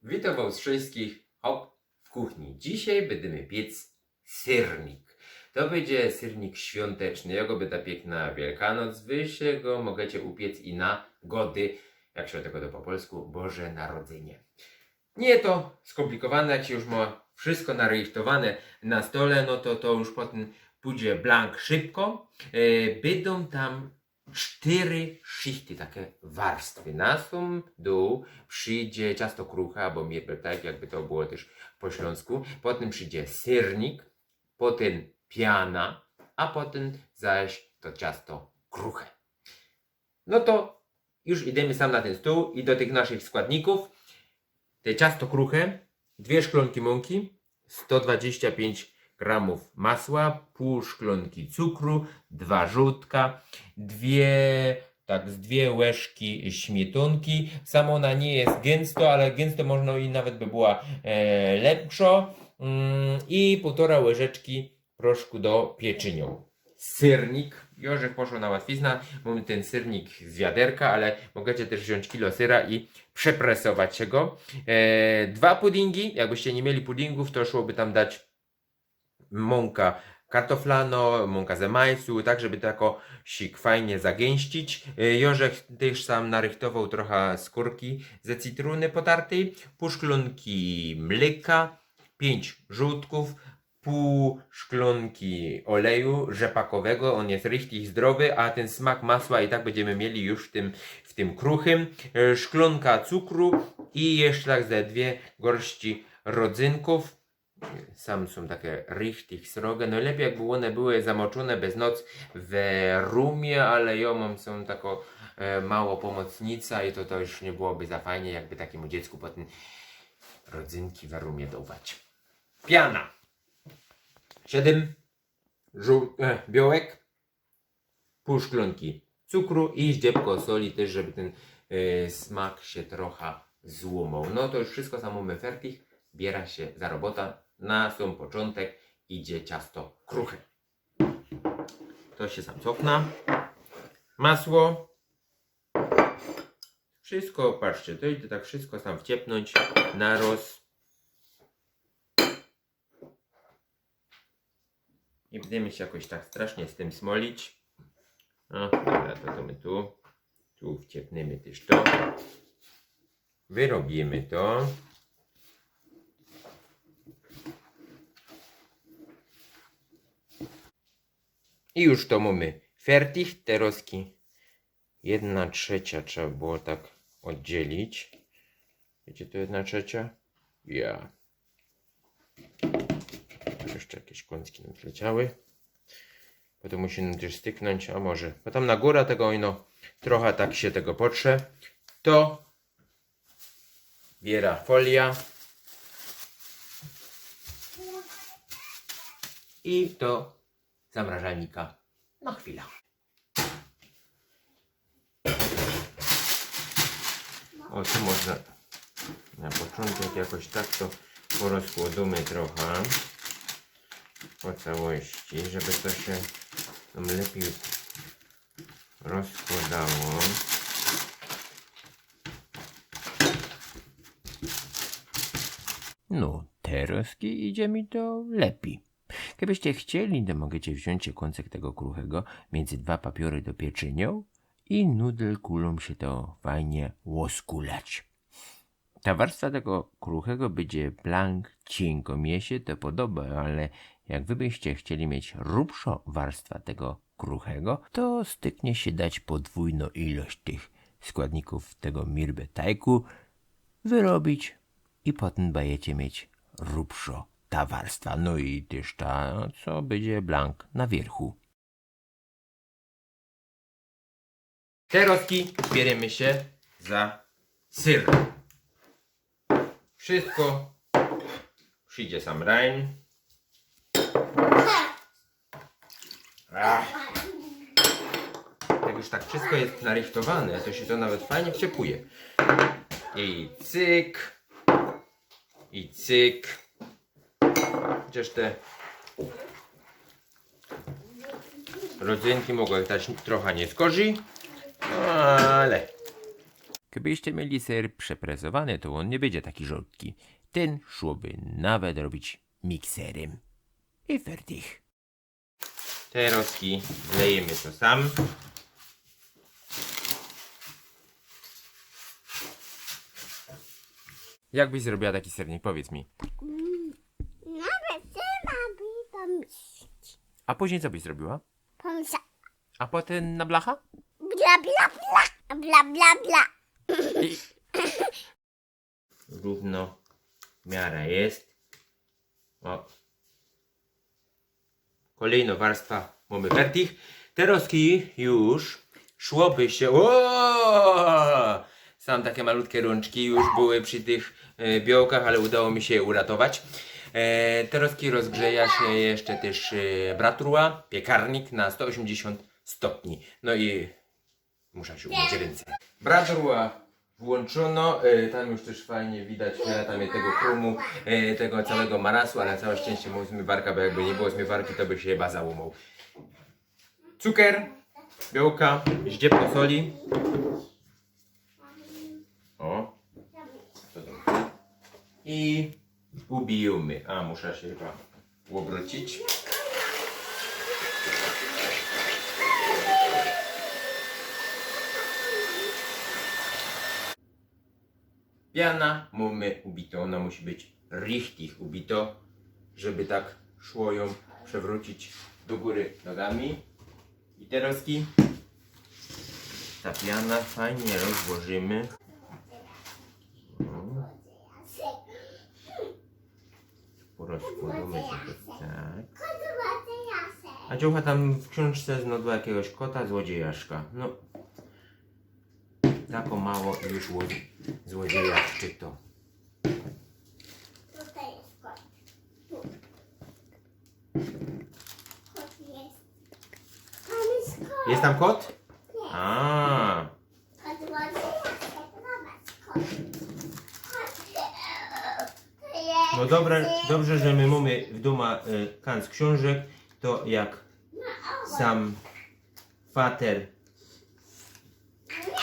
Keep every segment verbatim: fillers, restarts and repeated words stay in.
Witōm was wszyjskich, hop, w kuchni. Dzisiej bydymy piec syrnik. To bydzie syrnik świąteczny. Jo go byda piec na Wielkanoc, wy sie go możycie upiec i na Gody, jak sie tego do po polsku, Boże Narodzynie. Niy to skōmplikowane, jak sie już mo wszysko narychtowane na stole, no to to już potym pōdzie blank szybko. E, bydōm tam sztyry szichty, take warstwy. Na sōm dōł przidzie ciasto kruche, abo mirbeteig, jakby to było tyż po ślōnsku. Potym przidzie syrnik, potym piana, a potym zaś to ciasto kruche. No to już idymy sam na tyn stōł i do tych naszych składnikōw. Te ciasto kruche, dwie szklōnki mōnki, sto dwadzieścia pięć gramōw masła, pōł szklōnki cukru, dwa żōłtka, dwie, tak, z dwie łyżki śmietōnki. Sam ôna niy je gynsto, ale gynsto można i nawet by była, e, lepszo. Mm, i pōłtora łyżeczki proszku do pieczynio. Syrnik. Jo żech poszoł na łatwiznã. Mōmy tyn syrnik z wiaderka, ale możycie tyż wziōńć kilo syra i przepresować sie go. E, dwa pudingi. Jakbyście niy mieli pudingōw, to szłoby tam dać mōnka kartoflano, mōnka ze majsu, tak żeby tako sik fajnie zagynścić. E, jo żech tyż sam narychtowoł trocha skōrki ze cytrōny potartyj, pōł szklōnki mlyka, pięć żōłtkōw, pōł szklōnki ôleju rzepakowego, ôn je richtig zdrowy, a tyn smak masła i tak bydymy mieli już w tym, w tym kruchym. E, szklōnka cukru i jeszcze tak ze dwie gorsci rodzynkōw. Sam sōm take richtig srogie. Nojlepij, jakby ône były zamoczōne bez noc we rumie, ale jo mōm sōm tako, e, mało pomocnica i to, to już niy byłoby za fajnie, jakby takimu dziecku potym rodzynki we rumie dŏwać. Piana. Siedym żōł-, e, biołek, pōł szklōnki cukru i ździebko soli tyż, żeby tyn, e, smak sie trocha złōmoł. No to już wszysko sam mōmy fertich, biera sie za robota. Na sōm poczōntek idzie ciasto kruche. To sie sam cofna. Masło. Wszysko, patrzcie, to idzie tak wszysko sam wciepnōńć na roz. Niy bydymy sie jakoś tak strasznie z tym smolić. No, dobra, to, to my tu, tu wciepnymy tyż to. Wyrobimy to. I już to mōmy fertich, terozki jedna trzecia trzeba było tak ôddzielić. Wiycie, tu jedna trzecia. Ja. Jeszcze jakieś kōncki nam zleciały. Bo to musi nam tyż styknōńć, a może. Bo tam na gōra tego, ino, trocha tak sie tego potrze. To biera folia. I do zamrażalnika na chwila. O, tu można na poczōntek jakoś tak to porozkłodōmy trocha po całości, żeby to sie nam lepij rozkłodŏło. No, terŏz idzie mi to lepij. Gdybyście chcieli, to możecie wziąć kąsek tego kruchego między dwa papiory do pieczynio i nudel kulą się to fajnie oskulać. Ta warstwa tego kruchego będzie blank cienko. Mie się to podoba, ale jak wy byście chcieli mieć grubszą warstwę tego kruchego, to styknie się dać podwójną ilość tych składników tego mirbetajku, wyrobić i potem bajecie mieć grubszą ta warstwa. No i też ta, co będzie blank na wierzchu. Terozki bierzemy się za syr. Wszystko przyjdzie sam rań. Ach. Jak już tak wszystko jest narychtowane, to się to nawet fajnie wciepuje. I cyk. I cyk. Chociaż te rodzynki mogły dać trochę nieskorzi, ale Gdybyście mieli ser przepresowany, to on nie bydzie taki żorstki. Ten szłoby nawet robić mikserym. I fertig. Terozki wlejemy to sam. Jak byś zrobiła taki sernik? Powiedz mi. Mm, nawet ty ma mi pomyśleć. A później co byś zrobiła? Pomyśleć. A potem na blacha? Bla, bla, bla. Bla, bla, bla. I równo miara jest. O. Kolejno warstwa mamy fertig. Terozki już szłoby sie. O! Sam takie malutkie rączki już były przy tych e, białkach, ale udało mi się je uratować. E, terozki rozgrzeja się jeszcze też e, bratruła, piekarnik na sto osiemdziesiąt stopni. No i muszę się umyć ręce. Bratruła włączono, e, tam już też fajnie widać, wiele tam jest tego krumu, e, tego całego marasu, ale całe szczęście mam zmywarka, bo jakby nie było zmywarki, to by się chyba załamał. Cukier, białka, ździebko soli. O. To dobrze. I ubijamy. A, muszę się chyba obrócić. Piana mamy ubito, ona musi być richtig ubito, żeby tak szło ją przewrócić do góry nogami. I terozki ta piana fajnie rozłożymy. O. Porozkładamy sobie tak. A dziołcha tam w książce znodła jakiegoś kota, złodziejaszka. No. Tako mało już złodziejaszczy to. Tutaj jest kot. Tu. Kot jest. Tam jest kot. Jest tam kot? Nie. A. Kot, złodzieja, zobacz, kot. Kot. To jest No dobra, dobrze, że my mamy w doma y, kanc książek, to jak No, o, sam fater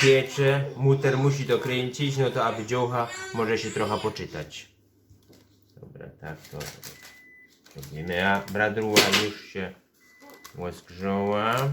piecze, muter musi to kręcić, no to aby dziołcha może się trochę poczytać. Dobra, tak to robimy. A bradruła już się rozgrzała.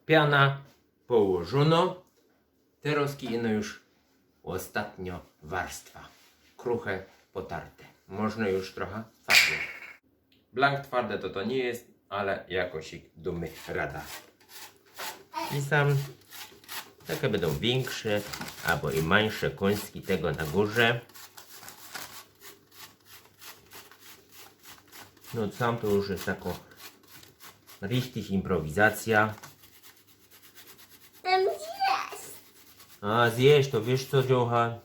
Piana położono. Terozki ino już ôstatnio warstwa. Kruche potarte. Można już trochę farby. Blank twarde to to nie jest, ale jakoś ich dōmy rada. I sam takie będą większe albo i mniejsze kąski tego na górze. No sam to już jest taka richtig improwizacja. Tam jest. A zjesz, to wiesz co, dziołcha?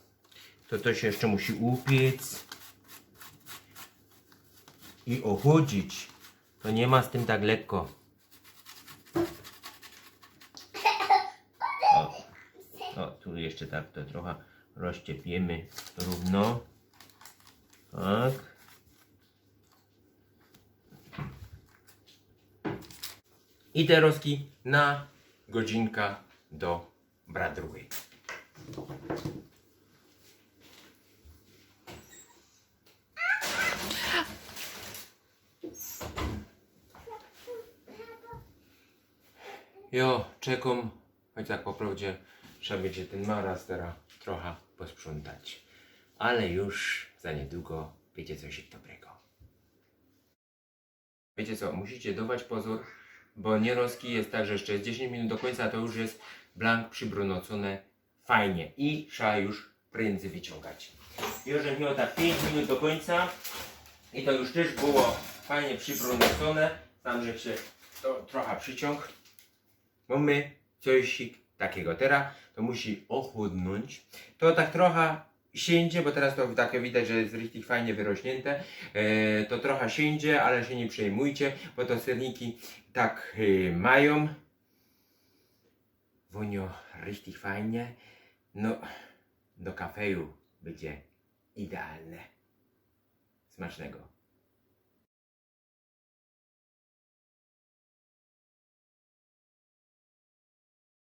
To, to się jeszcze musi upiec i ochłodzić. To nie ma z tym tak lekko. O, o, tu jeszcze tak to trochę rozciepiemy równo. Tak. I terozki na godzinka do bradruły. Jo, czekam, choć tak po prawdzie trzeba będzie ten maras teraz trochę posprzątać. Ale już za niedługo będzie coś dobrego. Wiecie co, musicie dawać pozór, bo nierozki jest tak, że jeszcze jest dziesięć minut do końca, a to już jest blank przybrunocone fajnie i trzeba już prędzej wyciągać. Już miał tak pięć minut do końca i to już też było fajnie przybrunocone. Tam, że się to trochę przyciąg. Mamy coś takiego. Teraz to musi ochłodnąć. To tak trochę siędzie, bo teraz to takie widać, że jest richtig fajnie wyrośnięte. E, to trochę siędzie, ale się nie przejmujcie, bo to serniki tak e, mają. Wōnio richtig fajnie. No, do kafeju bydzie idealne. Smacznego.